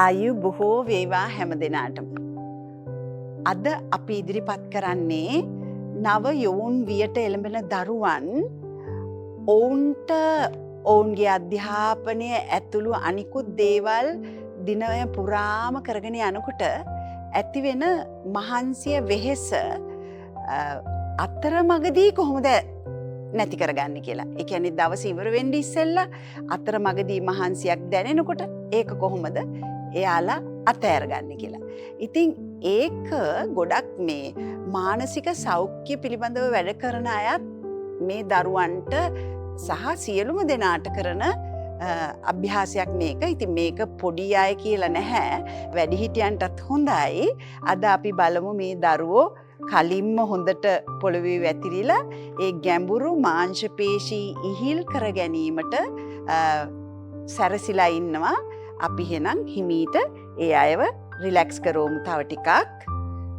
ආයු බොහෝ වේවා හැම දෙනාටම. අද අපි ඉදිරිපත් කරන්නේ නව යොවුන් වියට එළඹෙන දරුවන් ඔවුන්ට ඔවුන්ගේ අධ්‍යාපනය ඇතුළු අනිකුත් දේවල් දිනය පුරාම කරගෙන යනකොට ඇතිවෙන මහන්සිය වෙහෙස අතරමඟදී කොහොමද නැති කරගන්නේ කියලා. ඒ කියන්නේ දවස ඉවර වෙන්න ඉස්සෙල්ලා අතරමඟදී මහන්සියක් දැනෙනකොට ඒක කොහොමද එයාලා අතෑරගන්නේ කියලා. ඉතින් ඒක ගොඩක් මේ මානසික සෞඛ්‍ය පිළිබඳව වැඩ කරන අයත් මේ දරුවන්ට සහ සියලුම දෙනාට කරන අභ්‍යාසයක් මේක. ඉතින් මේක පොඩි අය කියලා නැහැ, වැඩිහිටියන්ටත් හොඳයි. අද අපි බලමු මේ දරුවෝ කලින්ම හොඳට පොළවේ වැතිරිලා ඒ ගැඹුරු මාංශ පේශී ඉහිල් කර ගැනීමට සැරසිලා ඉන්නවා. අපි එහෙනම් හිමීට ඒ අයව රිලැක්ස් කරවමු තව ටිකක්.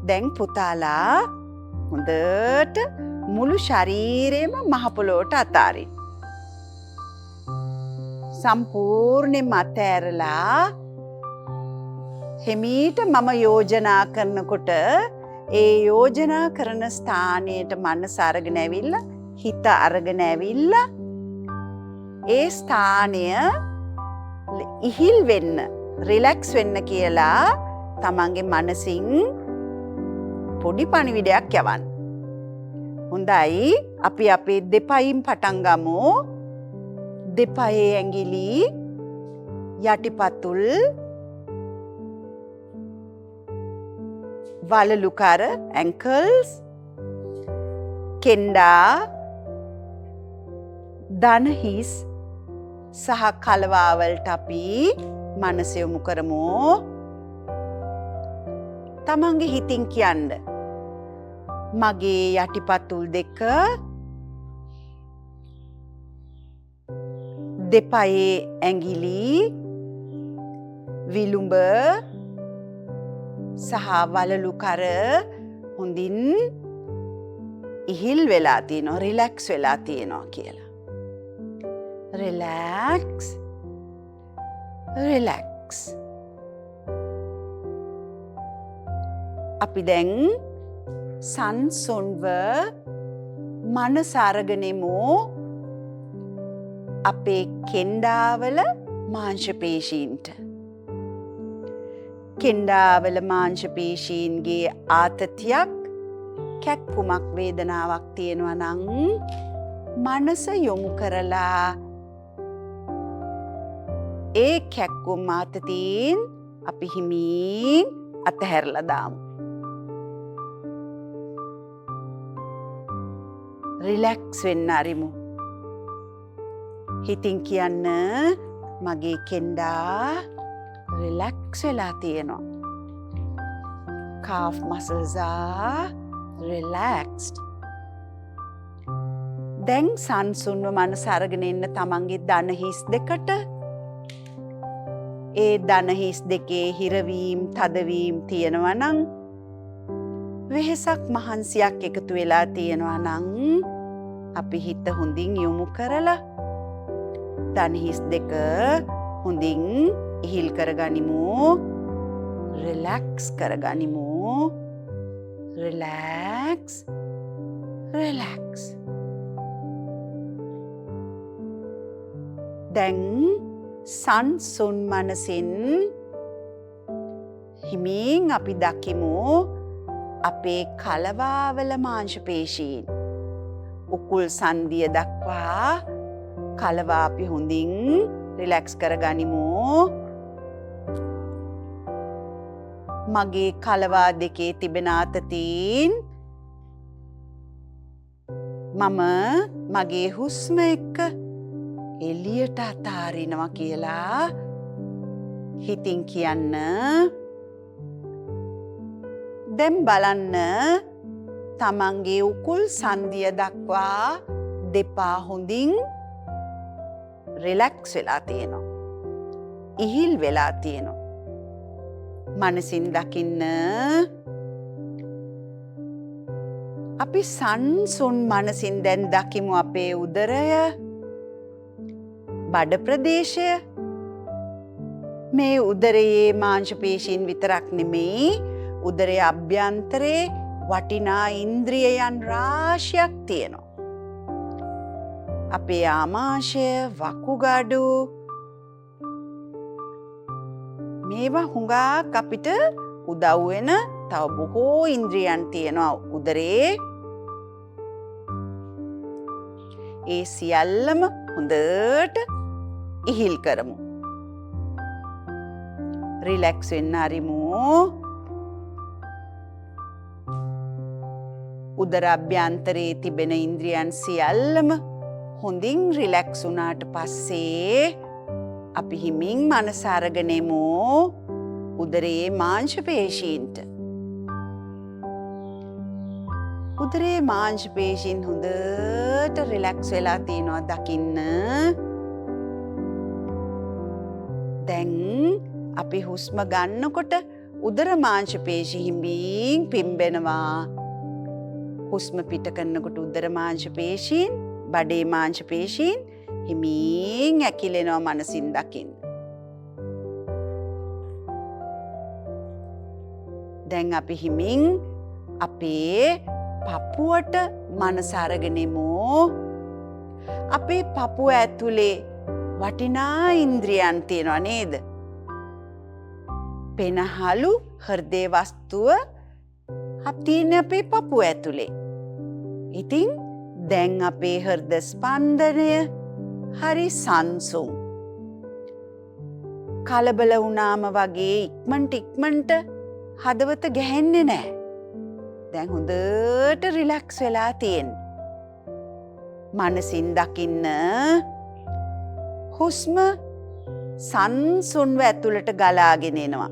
දැන් පුතාලා හොඳට මුළු ශරීරයම මහ පොළොවට අතාරින්න. සම්පූර්ණයෙන්ම අතෑරලා හිමීට මම යෝජනා කරනකොට ඒ යෝජනා කරන ස්ථානයට මනස අරගෙන ඇවිල්ලා හිත අරගෙන ඇවිල්ලා ඒ ස්ථානය ඉහිල් වෙන්න, රිලැක්ස් වෙන්න කියලා තමන්ගේ මනසින් පොඩි පණිවිඩයක් යවන්න. හොඳයි, අපි අපේ දෙපයින් පටන් ගමු. දෙපයේ ඇඟිලි යටිපතුල් වලලු කර ඇන්කල්ස් කෙන්ඩා දනහිස් සහ කලවාවලට අපි මනස යොමු කරමු. තමන්ගේ හිතින් කියන්න, මගේ යටිපතුල් දෙක දෙපයේ ඇඟිලි විලුඹ සහ වලලු කර හොඳින් ඉහිල් වෙලා තියෙනවා, රිලැක්ස් වෙලා තියෙනවා කියලා. Relax, relax. අපි දැන් සංසුන්ව මනස අරගෙන එමු අපේ කෙන්ඩාවල මාංශ පේශීන්ට. කෙන්ඩාවල මාංශ පේශීන්ගේ ආතතියක්, කැක්කුමක්, වේදනාවක් තියෙනවා නම් මනස යොමු කරලා ඒ කැක්කුම් ආතතීන් අපි හිමින් අතහැරලා දාමු. රිලැක්ස් වෙන්න අරිමු. හිතින් කියන්න මගේ කෙන්ඩා රිලැක්ස් වෙලා තියෙනවා. Calf muscles are relaxed. දැන් සංසුන්ව මනස අරගෙන එන්න තමන්ගේ දන හිස් දෙකට. ඒ දන හිස් දෙකේ හිරවීම්, තදවීම් තියෙනවා නම්, වෙහෙසක් මහන්සියක් එකතු වෙලා තියෙනවා නම් අපි හිත හොඳින් යොමු කරලා දන හිස් දෙක හොඳින් ඉහිල් කරගනිමු, රිලැක්ස් කරගනිමු. Relax, relax. දැන් සංසුන් මනසින් හිමින් අපි දකිමු අපේ කලවාවල මාංශ පේශීන්. උකුල් සන්ධිය දක්වා කලවා අපි හොඳින් රිලැක්ස් කරගනිමු. මගේ කලවා දෙකේ තිබෙන ආතතීන් මම මගේ හුස්ම එක්ක එළියට අතාරිනවා කියලා හිතින් කියන්න. දැන් බලන්න තමන්ගේ උකුල් සන්ධිය දක්වා දෙපා හොඳින් රිලැක්ස් වෙලා තියෙනවා, ඉහිල් වෙලා තියෙනවා. මනසින් දකින්න අපි සංසුන් මනසින් දැන් දකිමු අපේ උදරය, බඩ ප්‍රදේශය. මේ උදරයේ මාංශ පේශීන් විතරක් නෙමෙයි, උදරයේ අභ්‍යන්තරේ වටිනා ඉන්ද්‍රියයන් රාශියක් තියෙනවා. අපේ ආමාශය, වකුගඩු මේවා හුඟක් අපිට උදව් වෙන තව බොහෝ ඉන්ද්‍රියන් තියෙනවා උදරේ. ඒ සියල්ලම හොඳට ඉහිල් කරමු. රිලැක්ස් වෙන්න අරිමු. උදර අභ්‍යන්තරයේ තිබෙන ඉන්ද්‍රියන් සියල්ලම හොඳින් රිලැක්ස් වුණාට පස්සේ අපි හිමින් මනස අරගෙන එමු උදරයේ මාංශ පේශීන්ට. උදරයේ මාංශ පේශීන් හොඳට රිලැක්ස් වෙලා තියෙනවා දකින්න. දැන් අපි හුස්ම ගන්නකොට උදර මාංශ පේශි හිමින් පිම්බෙනවා. හුස්ම පිට කරනකොට උදර මාංශ පේශීන්, බඩේ මාංශ පේශීන් හිමින් ඇකිලෙනවා මනසින් දකින්න. දැන් අපි හිමින් අපේ පපුවට මනස අරගෙන එමු. අපේ පපුව ඇතුලේ වටිනා ඉන්ද්‍රියන් තියෙනවා නේද? පෙනහළු හෘදේ වස්තුව තියෙන අපේ පපුව ඇතුලේ. ඉතින් දැන් අපේ හෘද ස්පන්දනය හරි සංසුන්. කලබල වුණාම වගේ ඉක්මනට ඉක්මනට හදවත ගැහෙන්නේ නෑ. දැන් හොඳට රිලැක්ස් වෙලා තියෙන්නේ. මනසින් දකින්න හුස්ම සංසුන්ව ඇතුළට ගලාගෙන එනවා.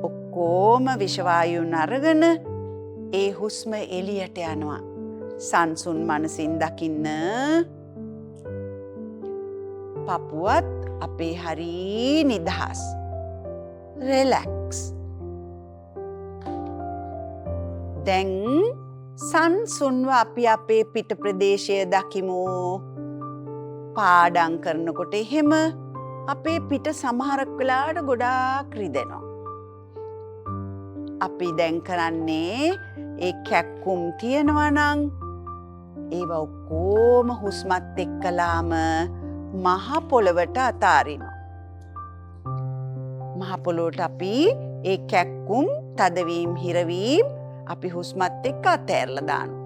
ඔක්කොම විෂවායුන් අරගෙන ඒ හුස්ම එළියට යනවා. සංසුන් මනසින් දකින්න පපුවත් අපේ හරි නිදහස්. රිලැක්ස්. දැන් සංසුන්ව අපි අපේ පිට ප්‍රදේශය දකිමු. පාඩම් කරනකොට එහෙම අපේ පිට සමහරක් වෙලාවට ගොඩාක් රිදෙනවා. අපි දැන් කරන්නේ ඒ කැක්කුම් තියෙනවා නම් ඒව ඔක්කොම හුස්මත් එක්කලාම මහ පොළවට අතාරිනවා. මහ පොළොවට අපි ඒ කැක්කුම්, තදවීම්, හිරවීම් අපි හුස්මත් එක්ක අතෑරලා දානවා.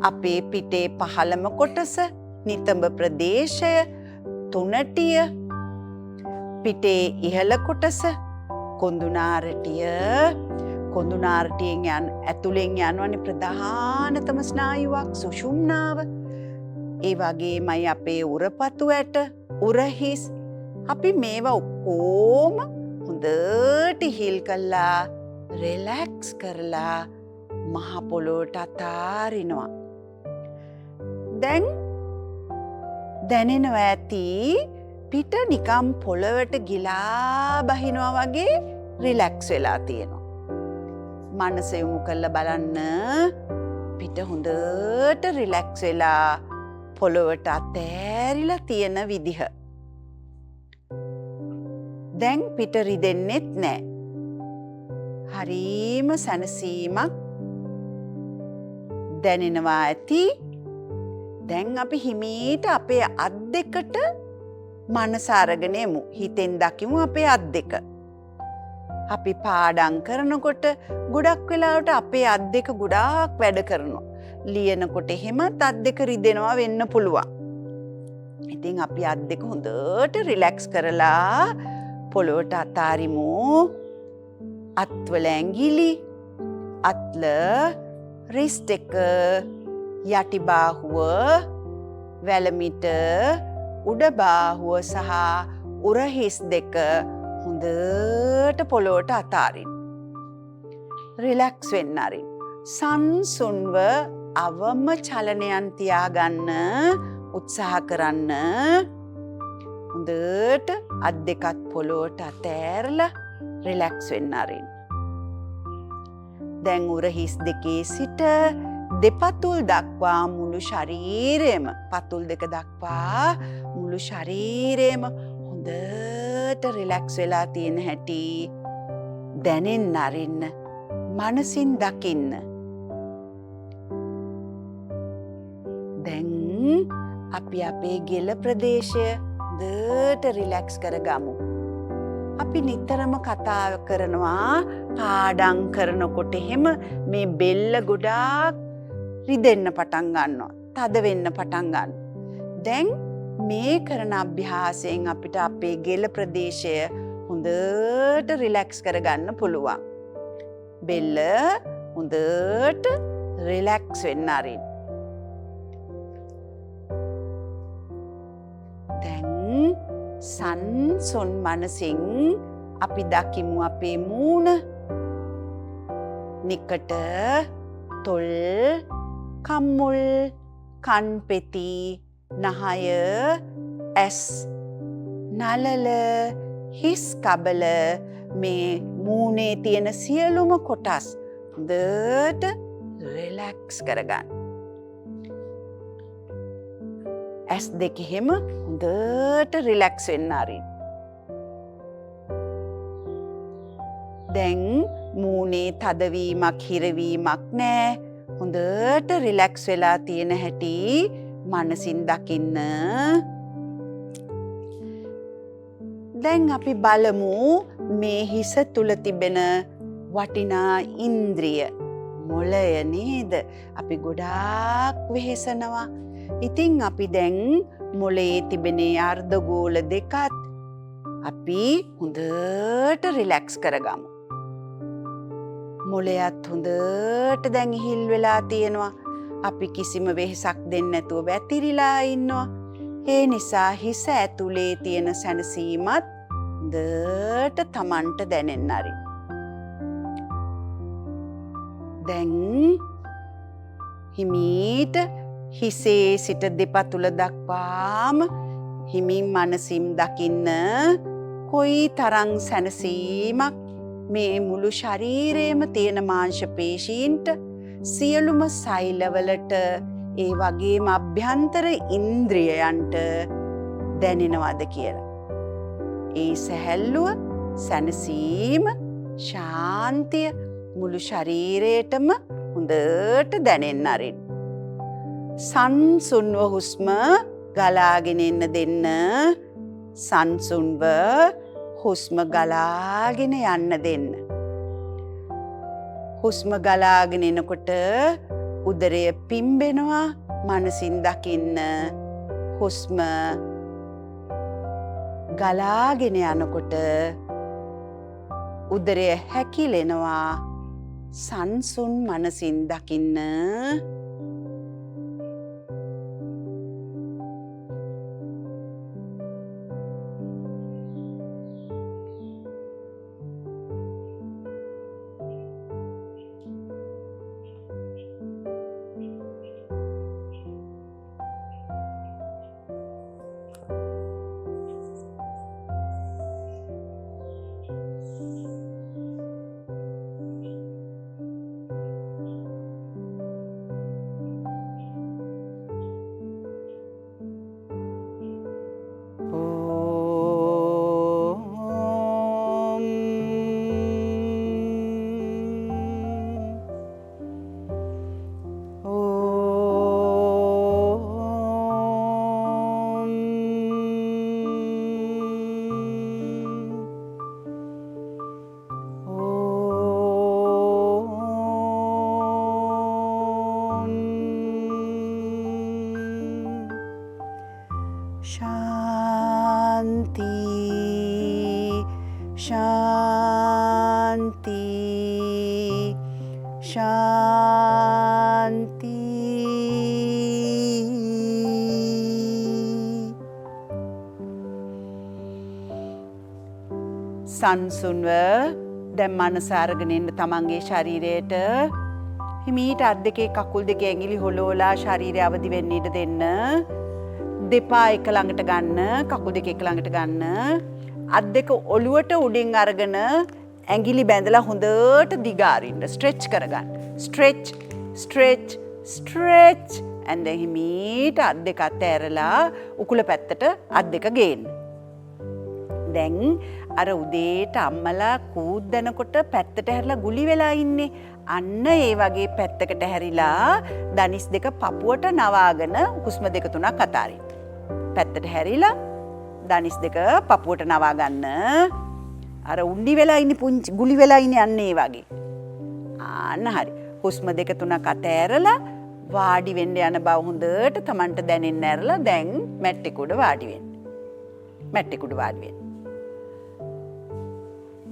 අපේ පිටේ පහළම කොටස, නිතඹ ප්‍රදේශය, තුනටිය, පිටේ ඉහළ කොටස, කොඳුනාරටිය, කොඳුනාරටියෙන් යන ඇතුලෙන් යනවනේ ප්‍රධානතම ස්නායුවක් සුෂුම්නාව. ඒ වගේමයි අපේ උරපතු ඇට, උරහිස්. අපි මේවා ඔක්කොම හොඳට හිල් කරලා රිලැක්ස් කරලා මහ පොළොවට අතාරිනවා. දැන් දැනෙනවා ඇති පිට නිකම් පොළොවට ගිලා බහිනවා වගේ රිලැක්ස් වෙලා තියෙනවා. මනස යොමු කරලා බලන්න පිට හොඳට රිලැක්ස් වෙලා පොළොවට අතෑරිලා තියෙන විදිහ. දැන් පිට රිදෙන්නෙත් නෑ. හරීම සැනසීමක් දැනෙනවා ඇති. දැන් අපි හිමීට අපේ අත් දෙකට මනස අරගෙන එමු. හිතෙන් දකිමු අපේ අත් දෙක. අපි පාඩම් කරනකොට ගොඩක් වෙලාවට අපේ අත් දෙක ගොඩාක් වැඩ කරනවා. ලියනකොට එහෙමත් අත් දෙක රිදෙනවා වෙන්න පුළුවන්. ඉතින් අපි අත් දෙක හොඳට රිලැක්ස් කරලා පොළොවට අතාරිමු. අත්වල ඇඟිලි, අත්ල රිස්ට් එක, යටි බාහුව, වැලමිට, උඩ බාහුව සහ උරහිස් දෙක හොඳට පොළොවට අතාරින්න. රිලැක්ස් වෙන්න අරින්න. සංසුන්ව අවම චලනයන් තියාගන්න උත්සාහ කරන්න. හොඳට අත් දෙකත් පොළොවට අතෑරලා රිලැක්ස් වෙන්න අරින්න. දැන් උරහිස් දෙකේ සිට දෙපතුල් දක්වා මුළු ශරීරයම, පතුල් දෙක දක්වා මුළු ශරීරයම හොඳට රිලැක්ස් වෙලා තියෙන හැටි දැනෙන්න අරින්න, මනසින් දකින්න. දැන් අපි අපේ ගෙල ප්‍රදේශය හොඳට රිලැක්ස් කරගමු. අපි නිතරම කතා කරනවා පාඩම් කරනකොට එහෙම මේ බෙල්ල ගොඩාක් රිදෙන්න පටන් ගන්නවා, තද වෙන්න පටන් ගන්නවා. දැන් මේ කරන අභ්‍යාසයෙන් අපිට අපේ ගෙල ප්‍රදේශය හොඳට රිලැක්ස් කරගන්න පුළුවන්. බෙල්ල හොඳට රිලැක්ස් වෙන්න අරින්න. දැන් සංසුන් මනසින් අපි දකිමු අපේ මූණ. නිකට, තොල්, කම්මුල්, කන්පෙති, නහය, ඇස්, නලල, හිස් කබල මේ මූණේ තියෙන සියලුම කොටස් හොඳට රිලැක්ස් කරගන්න. ඇස් දෙක එහෙම හොඳට රිලැක්ස් වෙන්න අරින්න. දැන් මූණේ තදවීමක් හිරවීමක් නෑ. හොඳට රිලැක්ස් වෙලා තියෙන හැටි මනසින් දකින්න. දැන් අපි බලමු මේ හිස තුල තිබෙන වටිනා ඉන්ද්‍රිය මොළය නේද? අපි ගොඩාක් වෙහෙසනවා. ඉතින් අපි දැන් මොළයේ තිබෙන අර්ධගෝල දෙකත් අපි හොඳට රිලැක්ස් කරගමු. මොළයත් හොඳට දැන් ඉහිල් වෙලා තියෙනවා. අපි කිසිම වෙහෙසක් දෙන්නේ නැතුව වැතිරිලා ඉන්නවා. ඒ නිසා හිස ඇතුලේ තියෙන සැනසීමත් හොඳට Tamanට දැනෙන්න හරි. දැන් හිමීට හිසේ සිට දෙපතුල දක්වාම හිමින් මනසින් දකින්න කොයි තරම් සැනසීමක් මේ මුළු ශරීරයේම තියෙන මාංශ පේශීන්ට, සියලුම සෛලවලට, ඒ වගේම අභ්‍යන්තර ඉන්ද්‍රියයන්ට දැනෙනවද කියලා. ඒ සැහැල්ලුව, සැනසීම, ශාන්තිය මුළු ශරීරයටම හොඳට දැනෙන්න අරින්න. සංසුන්ව හුස්ම ගලාගෙන එන්න දෙන්න. සංසුන්ව හුස්ම ගලාගෙන යන්න දෙන්න. හුස්ම ගලාගෙන එනකොට උදරය පිම්බෙනවා. මනසින් දකින්න හුස්ම ගලාගෙන යනකොට උදරය හැකිලෙනවා. සංසුන් මනසින් දකින්න. ශාන්ති ශාන්ති ශාන්ති. සංසුන්ව දැන් මනස අරගෙන එන්න තමන්ගේ ශරීරයට. හිමීට අත් දෙකේ කකුල් දෙකේ ඇඟිලි හොලෝලා ශරීරය අවදි වෙන්න ඉඩ දෙන්න. දෙපා එක ළඟට ගන්න, කකුල් දෙක එක ළඟට ගන්න. අත් දෙක ඔළුවට උඩින් අරගෙන ඇඟිලි බැඳලා හොඳට දිග අරින්න, ස්ට්‍රෙච් කරගන්න. Stretch, stretch, Stretch and then හිමීට අත් දෙක අතෑරලා උකුල පැත්තට අත් දෙක ගේන්න. දැන් අර උදේට අම්මලා කූද්දනකොට පැත්තට හැරිලා ගුලි වෙලා ඉන්නේ. අන්න ඒ වගේ පැත්තකට හැරිලා දනිස් දෙක පපුවට නවාගෙන හුස්ම දෙක තුනක් අතාරින්න. පැත්තට හැරිලා දනිස් දෙක පපුවට නවා ගන්න. අර උණ්ඩි වෙලා ඉන්නේ, පුංචි ගුලි වෙලා ඉන්නේ, අන්න ඒ වගේ. ආන්න හරි. හුස්ම දෙක තුනක් අතෑරලා වාඩි වෙන්න යන බව හොඳට තමන්ට දැනෙන්න ඇරලා දැන් මැට් එක උඩ වාඩි වෙන්න. මැට් එක උඩ වාඩි වෙන්න.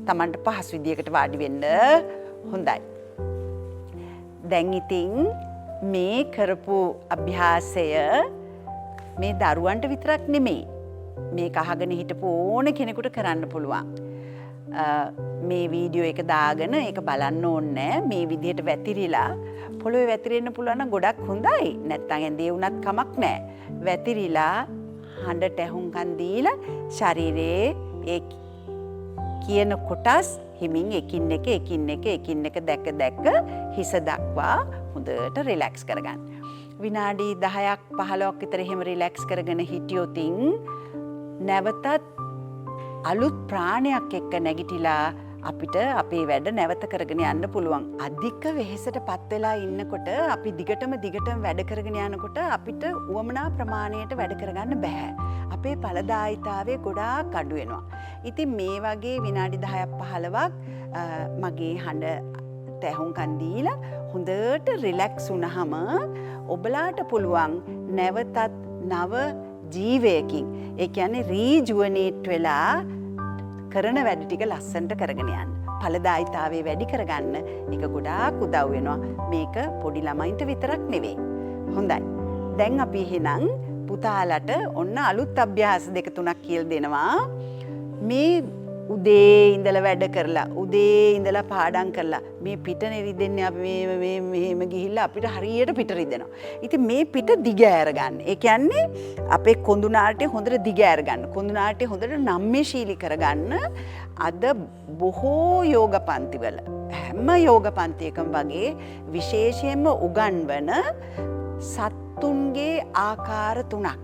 තමන්ට පහසු විදියකට වාඩි වෙන්න. හොඳයි. දැන් ඉතින් මේ කරපු අභ්‍යාසය මේ දරුවන්ට විතරක් නෙමෙයි. මේක අහගෙන හිටපු ඕන කෙනෙකුට කරන්න පුළුවන්. මේ වීඩියෝ එක දාගෙන ඒක බලන්න ඕනේ. මේ විදිහට වැතිරිලා පොළොවේ වැතිරෙන්න පුළුවන් නම් ගොඩක් හොඳයි. නැත්තම් ඇඳේ වුණත් කමක් නෑ. වැතිරිලා හඬට ඇහුම්කන් දීලා ශරීරයේ ඒ කියන කොටස් හිමින් එකින් එක එකින් එක එකින් එක දැක දැක හිස දක්වා හොඳට රිලැක්ස් කරගන්න. විනාඩි 10ක් 15ක් විතර එහෙම රිලැක්ස් කරගෙන හිටියොතින් නැවතත් අලුත් ප්‍රාණයක් එක්ක නැගිටිලා අපිට අපේ වැඩ නැවත කරගෙන යන්න පුළුවන්. අධික වෙහෙසට පත් වෙලා ඉන්නකොට අපි දිගටම දිගටම වැඩ කරගෙන යනකොට අපිට උවමනා ප්‍රමාණයට වැඩ කරගන්න බැහැ. අපේ ඵලදායිතාවය ගොඩාක් අඩු වෙනවා. ඉතින් මේ වගේ විනාඩි 10ක් 15ක් මගේ හඬ ඇහුම්කන් දීලා හොඳට රිලැක්ස් වුණහම ඔබලාට පුළුවන් නැවතත් නව ජීවයකින්, ඒ කියන්නේ රීජුවනේට් වෙලා කරන වැඩ ටික ලස්සනට කරගෙන යන්න. ඵලදායිතාවය වැඩි කරගන්න ඒක ගොඩාක් උදව් වෙනවා. මේක පොඩි ළමයින්ට විතරක් නෙවෙයි. හොඳයි. දැන් අපි එහෙනම් පුතාලට ඔන්න අලුත් අභ්‍යාස දෙක තුනක් කියලා දෙනවා. මේ උදේ ඉඳලා වැඩ කරලා, උදේ ඉඳලා පාඩම් කරලා මේ පිටනේ රිදෙන්නේ. අපි මේ මේ මෙහෙම ගිහිල්ලා අපිට හරියට පිට රිදෙනවා. ඉතින් මේ පිට දිග ඇර ගන්න. ඒ කියන්නේ අපේ කොඳු නාට්‍ය හොඳට දිග ඇර ගන්න. කොඳු නාට්‍ය හොඳට නම්‍යශීලී කරගන්න අද බොහෝ යෝග පන්තිවල, හැම යෝග පන්තියකම වගේ විශේෂයෙන්ම උගන්වන සත්තුන්ගේ ආකාර තුනක්.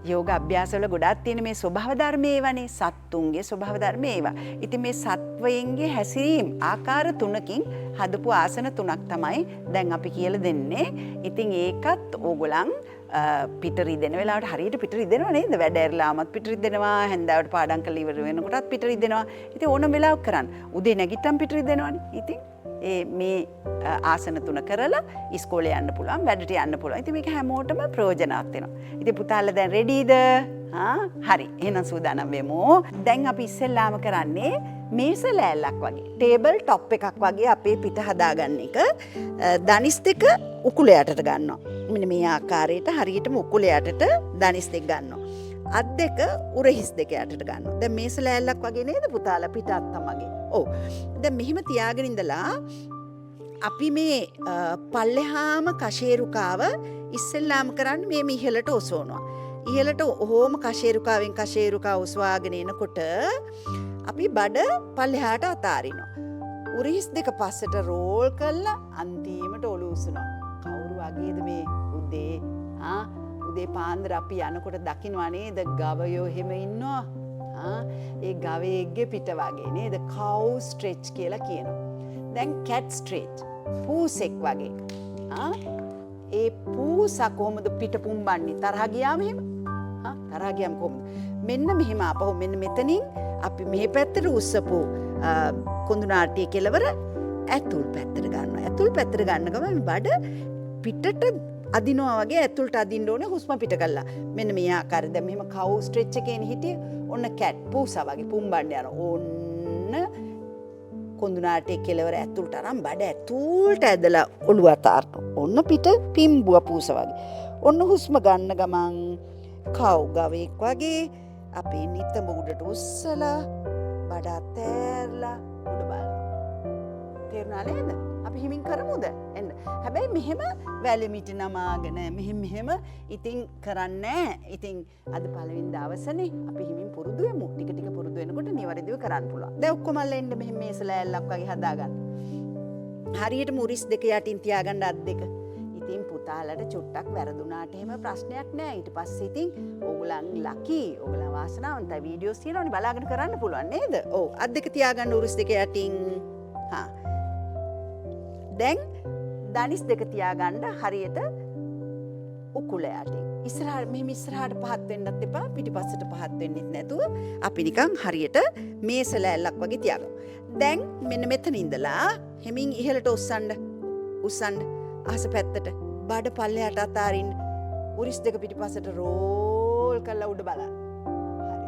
යෝග අභ්‍යාසවල ගොඩාක් තියෙන මේ ස්වභාව ධර්ම ඒවානේ, සත්තුන්ගේ ස්වභාව ධර්ම ඒවා. ඉතින් මේ සත්වයින්ගේ හැසිරීම් ආකාර තුනකින් හදපු ආසන තුනක් තමයි දැන් අපි කියලා දෙන්නේ. ඉතින් ඒකත් ඕගොල්ලන් පිට රිදෙන වෙලාවට හරියට පිට රිදෙනව නේද? වැඩ ඇරලාමත් පිට රිදෙනවා, හැන්දෑවට පාඩම් කරලා ඉවර වෙනකොටත් පිට රිදෙනවා. ඉතින් ඕනම වෙලාවක කරන්න. උදේ නැගිට්ටම පිට රිදෙනවනේ. ඉතින් ඒ මේ ආසන තුන කරලා ඉස්කෝලේ යන්න පුළුවන්, වැඩට යන්න පුළුවන්. ඉතින් මේක හැමෝටම ප්‍රයෝජනවත් වෙනවා. ඉතින් පුතාලා දැන් රෙඩිද? හරි. එහෙනම් සූදානම් වෙමු. දැන් අපි ඉස්සෙල්ලාම කරන්නේ මේස ලෑල්ලක් වගේ, ටේබල් ටොප් එකක් වගේ අපේ පිට හදාගන්න එක. දනිස් දෙක උකුල යටට ගන්නවා. මෙන්න මේ ආකාරයට හරියටම උකුල යටට දනිස් දෙක ගන්නවා. අත් දෙක උරහිස් දෙක යටට ගන්නවා. දැන් මේස ලෑල්ලක් වගේ නේද පුතාලා පිට අත්තම් වගේ. ඔව්. දැන් මෙහෙම තියාගෙන ඉඳලා අපි මේ පල්ලෙහාම කශේරුකාව ඉස්සෙල්ලාම කරන්නේ මේ ඉහළට ඔසවනවා. ඉහළට ඔහොම කශේරුකාවෙන් කශේරුකාව ඔසවාගෙන එනකොට අපි බඩ පල්ලෙහාට අතාරිනවා. උරහිස් දෙක පස්සට රෝල් කරලා අන්තිමට ඔලුව උස්සනවා. කවුරු වගේද මේ උදේ උදේ පාන්දර අපි යනකොට දකින්නවා නේද ගවයෝ එහෙම ඉන්නවා. ඒ ගවයෙක්ගේ පිට වගේ නේද? කව් ස්ට්‍රෙච් කියලා කියනවා. දැන් කැට් ස්ට්‍රෙච්, පූසෙක් වගේ. ඒ පූසා කොහොමද පිට පුම්බන්නේ? තරහ ගියාම එහෙම? තරහ ගියාම කොහොමද? මෙන්න මෙහෙම ආපහු මෙන්න මෙතනින් අපි මෙහි පැත්තට උස්සපු කොඳු නාට්‍ය කෙලවර ඇතුල් පැත්තට ගන්නවා. ඇතුල් පැත්තට ගන්න ගමන් මේ බඩ පිටට අදිනවා වගේ ඇතුළට අදින්න ඕනේ හුස්ම පිට කරලා. මෙන්න මේ ආකාරය. දැන් මෙහෙම කව් ස්ට්‍රෙච් එකේනේ හිටියේ. ඔන්න කැට් පූසා වගේ පුම්බන්න යනවා. ඔන්න කොඳු නාට්‍යයේ කෙලවර ඇතුළට අරන් බඩ ඇතුළට ඇදලා ඔළුව අතාරනවා. ඔන්න පිට පිම්බුව පූසා වගේ. ඔන්න හුස්ම ගන්න ගමන් කව් ගවයෙක් වගේ අපේ නිතඹ උඩට උස්සලා බඩ අතෑරලා උඩ බලනවා. තේරුණා නේද? අපි හිමින් කරමුද? එන්න. හැබැයි මෙහෙම වැලමිටි නමාගෙන මෙහෙම මෙහෙම ඉතින් කරන්නේ නෑ. ඉතින් අද පළවෙනි දවසනේ අපි හිමින් පුරුදු වෙමු. ටික ටික පුරුදු වෙනකොට නිවැරදිව කරන්න පුළුවන්. දැන් ඔක්කොම එන්න මෙහෙම මේස ලෑල්ලක් වගේ හදාගන්න. හරියට මුරිස් දෙක යටින් තියාගන්න අත් දෙක. ඉතින් පුතාලට චුට්ටක් වැරදුනාට එහෙම ප්‍රශ්නයක් නෑ. ඊට පස්සේ ඉතින් ඕගොල්ලන් ලකි, ඕගොල්ලන් වාසනාවන්තයි. වීඩියෝස් තියෙනවනේ බලාගෙන කරන්න පුළුවන් නේද? ඔව්. අත් දෙක තියාගන්න උරුස් දෙක යටින්. හා. දැන් දනිස් දෙක තියාගන්න හරියට උකුල යටින්. ඉස්සරහට මෙහෙම ඉස්සරහට පහත් වෙන්නත් එපා, පිටිපස්සට පහත් වෙන්නෙත් නැතුව අපි නිකන් හරියට මේස ලෑල්ලක් වගේ තියාගමු. දැන් මෙන්න මෙතන ඉඳලා හෙමින් ඉහළට ඔස්සන්න, උස්සන්න, අහස පැත්තට, බඩ පල්ලෙහාට අතාරින්න, උරිස් දෙක පිටිපස්සට රෝල් කරලා උඩ බලන්න. හරි.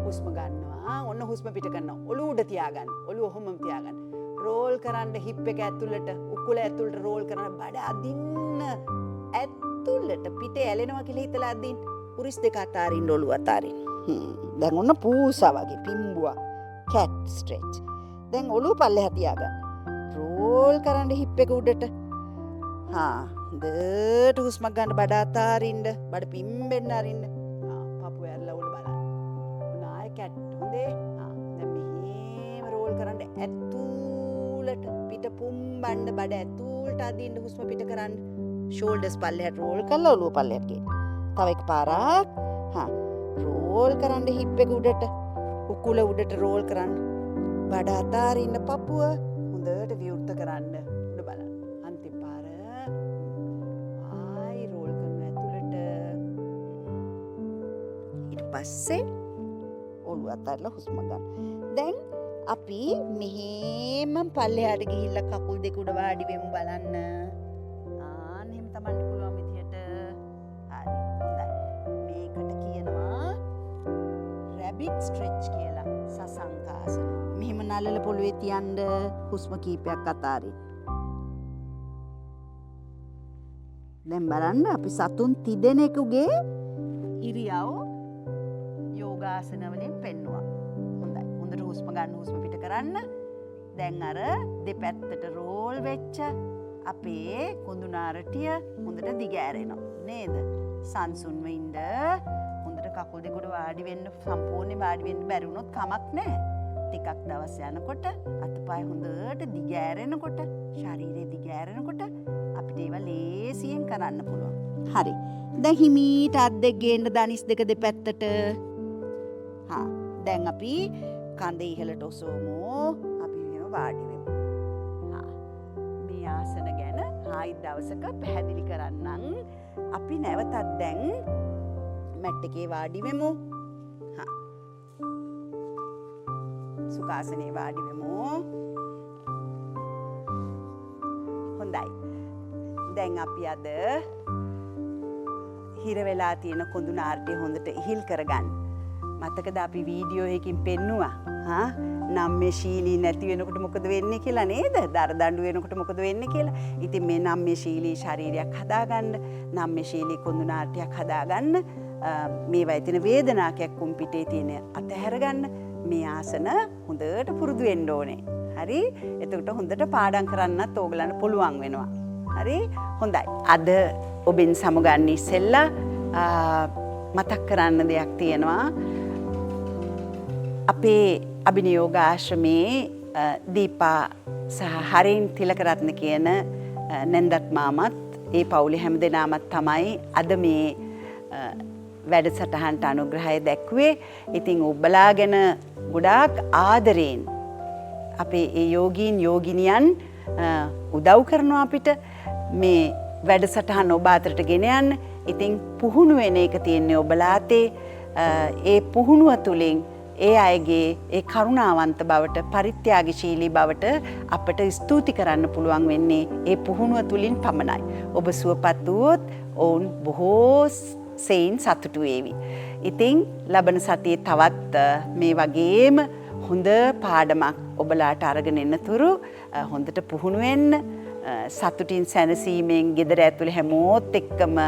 හුස්ම ගන්නවා. ඔන්න හුස්ම පිට කරනවා. ඔළුව උඩ තියාගන්න. ඔළුව ඔහොමම තියාගන්න. රෝල් කරන්න හිප් එක ඇතුළට, උකුල ඇතුළට රෝල් කරන්න, බඩ අදින්න. ඇතුළට පිටේ ඇලෙනවා කියලා හිතලා අදින්න. උරිස් දෙක අතාරින්න, ඔළුව අතාරින්න. දැන් ඔන්න පූසා වගේ පිම්බුවා. කැට් ස්ට්‍රෙච්. දැන් ඔළුව පල්ලෙහා තියාගන්න. රෝල් කරන්න හිප් එක උඩට. හා, හොඳට හුස්මක් ගන්න, බඩ අතාරින්න, බඩ පිම්බෙන්න අරින්න. හා, පපුව ඇරලා උඩ බලන්න. ඔන්න ආයෙ කැට්. හොඳේ. හා, දැන් මෙහෙම රෝල් කරන්න ඇතුළට, පිට පුම්බන්න, බඩ ඇතුළට අදින්න, හුස්ම පිට කරන්න. ෂෝල්ඩර්ස් පල්ලෙහාට රෝල් කරලා ඔළුව පල්ලෙහාට ගේන්න. තව එක පාරක්. හා, රෝල් කරන්න හිප් එක උඩට, උකුල උඩට රෝල් කරන්න. බඩ අතාරින්න, පපුව හොඳට විවෘත කරන්න, උඩ බලන්න. අන්තිම පාර ආයි රෝල් කරන ඇතුළට. ඊට පස්සේ ඔළුව අතාරලා හුස්ම ගන්න. දැන් අපි මෙහෙම පල්ලෙහාට ගිහිල්ලා කකුල් දෙක උඩ වාඩි වෙමු බලන්න. ආන්න එහෙම තමන්ට පුළුවන් විදිහට. හරි, හොඳයි. මේකට කියනවා රැබිට් ස්ට්‍රෙච් කියලා. සසංකාසන. මෙහෙම නලල පොළවේ තියන්න හුස්ම කීපයක් අතාරින්න. දැන් බලන්න අපි සතුන් තිදෙනෙකුගේ ඉරියව් යෝගාසන වලින් පෙන්නුවා. හොඳයි. හොඳට හුස්ම ගන්න, හුස්ම පිට කරන්න. දැන් අර දෙපැත්තට රෝල් වෙච්ච අපේ කුඳුනාරටිය හොඳට දිග ඇරෙනවා නේද? සංසුන්ව ඉන්න, හොඳට කකුල් දෙක උඩ වාඩි වෙන්න, සම්පූර්ණයෙන් වාඩි වෙන්න බැරි වුණොත් කමක් නැහැ. ටිකක් දවස් යනකොට අතපය හොඳට දිග ඇරෙනකොට, ශරීරය දිග ඇරෙනකොට අපිට ඒවා ලේසියෙන් කරන්න පුළුවන්. හරි. දැන් හිමීට අත් දෙක ගේන්න දනිස් දෙක දෙපැත්තට. හා, දැන් අපි කඳ ඉහළට ඔසවමු. අපි මෙහෙම වාඩි වෙමු. හා, මේ ආසන ගැන ආයිත් දවසක පැහැදිලි කරන්නම්. අපි නැවතත් දැන් මැට් එකේ වාඩි වෙමු. හා, සුඛාසනේ වාඩි වෙමු. හොඳයි. දැන් අපි අද හිර වෙලා තියෙන කොඳු නාට්‍ය හොඳට ඉහිල් කරගන්න. මතකද අපි වීඩියෝ එකකින් පෙන්නුවා? හා, නම්‍යශීලී නැති වෙනකොට මොකද වෙන්නේ කියලා නේද? දරදඬු වෙනකොට මොකද වෙන්නේ කියලා. ඉතින් මේ නම්‍යශීලී ශරීරයක් හදාගන්න, නම්‍යශීලී කොඳු නාට්‍යයක් හදාගන්න, මේවයි තියෙන වේදනා කැක්කුම් පිටේ තියෙන අතහැරගන්න මේ ආසන හොඳට පුරුදු වෙන්න ඕනේ. හරි? එතකොට හොඳට පාඩම් කරන්නත් ඕගලන්ට පුළුවන් වෙනවා. හරි? හොඳයි. අද ඔබෙන් සමුගන්න ඉස්සෙල්ලා, මතක් කරන්න දෙයක් තියෙනවා. අපේ අභිනයෝග ආශ්‍රමයේ, දීපා සහ හරින් තිලකරත්න කියන, නැන්දත් මාමත් ඒ පවුලේ හැම දෙනාමත් තමයි අද මේ, වැඩසටහනට අනුග්‍රහය දැක්ුවේ. ඉතින් ඔබලා ගැන ගොඩාක් ආදරයෙන් අපේ ඒ යෝගීන් යෝගිනියන්, උදව් කරනවා අපිට මේ වැඩසටහන ඔබ අතරට ගෙන යන්න. ඉතින් පුහුණු වෙන එක තියෙන්නේ ඔබලා අතේ. ඒ පුහුණුව තුළින් ඒ අයගේ ඒ කරුණාවන්ත බවට, පරිත්‍යාගශීලී බවට අපට ස්තුති කරන්න පුළුවන් වෙන්නේ ඒ පුහුණුව තුළින් පමණයි. ඔබ සුවපත් වුවොත් ඔවුන් බොහෝ සෙයින් සතුටු වේවි. ඉතින් ලබන සතියේ තවත්, මේ වගේම හොඳ පාඩමක් ඔබලාට අරගෙන එනතුරු, හොඳට පුහුණු වෙන්න, සතුටින් සැනසීමෙන් ගෙදර ඇතුලේ හැමෝත් එක්කම,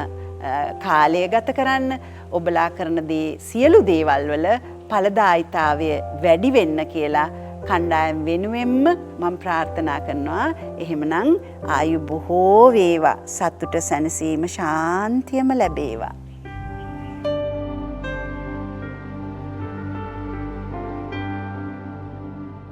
කාලය ගත කරන්න, ඔබලා කරන දේ සියලු දේවල් වල ඵලදායිතාවය වැඩි වෙන්න කියලා කණ්ඩායම් වෙනුවෙන්ම මම ප්‍රාර්ථනා කරනවා. එහෙමනම් ආයු බොහෝ වේවා. සතුට සැනසීම ශාන්තියම ලැබේවා.